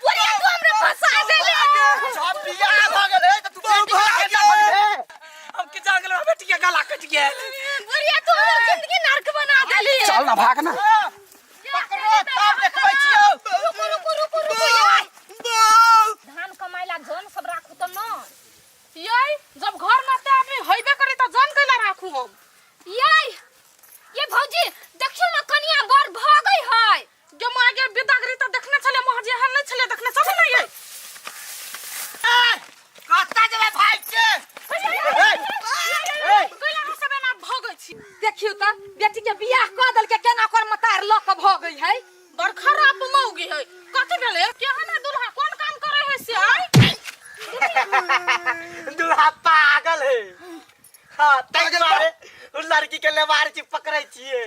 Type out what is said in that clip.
बुढ़िया तू हमरा फंसा देले। सब बियाह भऽ गेलै तऽ तू बेटी के केना भगबे? हम के जान गेलौ, बेटी के गला कटि गेल। बुढ़िया, तू हमर जिंदगी नर्क बना देली। चल ना, भाग ना। पकड़ो तब देखबै छियौ। रुकू, रुकू, रुकू, रुकू यार। धान कमाइला जन सब राखू त न यै, जब घर में एते आदमी होइबे करी त जन कैला राखू हम? यै, ये भौजी, देखियो ना, कनिया बड़ भगै है। जो माँ गे, बिदागरी त देखने छले मोह जे एहन नहि छले देखने। चलू ना यै। कतऽ जेबै भागि के? कैला अहाँ सब एना भगै छी? देखियौ त, बेटी के बियाह कऽ देलकै, केना ओकर मतार लऽ कऽ भगै है। बड़ खराब मौगी है। कथी भेलै? केहन है दुल्हा? कोन काम करे है से आय? दूल्हा पागल है। हाँ, ताहि दुआरे उ लड़की के लेबार छी, पकड़ै छियै।